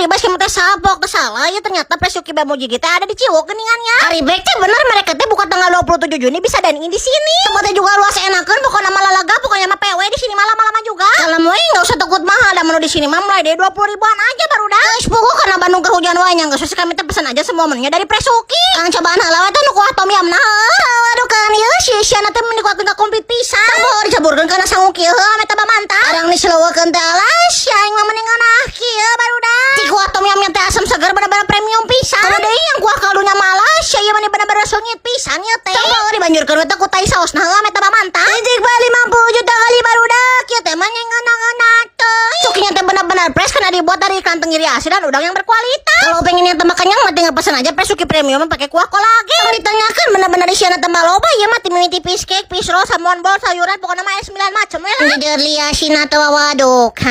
ribas kamu teh sapok teh salah ya, ternyata Fresh Yuki Bambu Jigi teh ada di Ciwok geuningan nya. Ari baik teh bener mereka teh buka tanggal 27 Juni, bisa dining di sini. Tempatnya juga luas, enakan, pokoknya malah lega, pokoknya mah PW di sini malam-malaman juga. Kalau mau nggak usah takut mahal, ada menu di sini mah mulai dari 20 ribuan aja baru dah. Geus puguh karena Bandung kehujan wae nya, geus kami teh pesan aja semua menunya dari Fresh Yuki. Kang cobaan heula we teh nu kuah tom yum nah. Waduh kan ieu si Siana teh meni kuatkeun ka komplit pisan. Boh dicaburkeun kana sangu kieu heuh ame tambah mantap. Arang diselewekeun teh, alas aing mah mending ngeunah kieu barudak. Ti kuah tom yumnya teh asam segar, bener-bener premium pisan. Kalau deui yang kuah kaldunya malas ya ieu mah bener-bener seungit pisan ya teh. Coba dibanjurkeun we teh ku tai saosna heuh ame tambah mantap. Injik ba 50 juta kali barudak kieu teh mah ngeunah-ngeunah teh. Cukinya teh benar-benar fresh karena dibuat dari ikan tenggiri asli dan udang yang berkualitas. Kalau pengen yang tambah kenyang mah tinggal pesan aja Fresh Yuki premium pakai kuah kolagen. Kalau ditanyakan benar-benar isiana tambah loba ya mah mimiti fish cake, fish roll, salmon ball, sayuran, pokoknya mah 9 macam ya lah. Jujur liya sina teh waduh.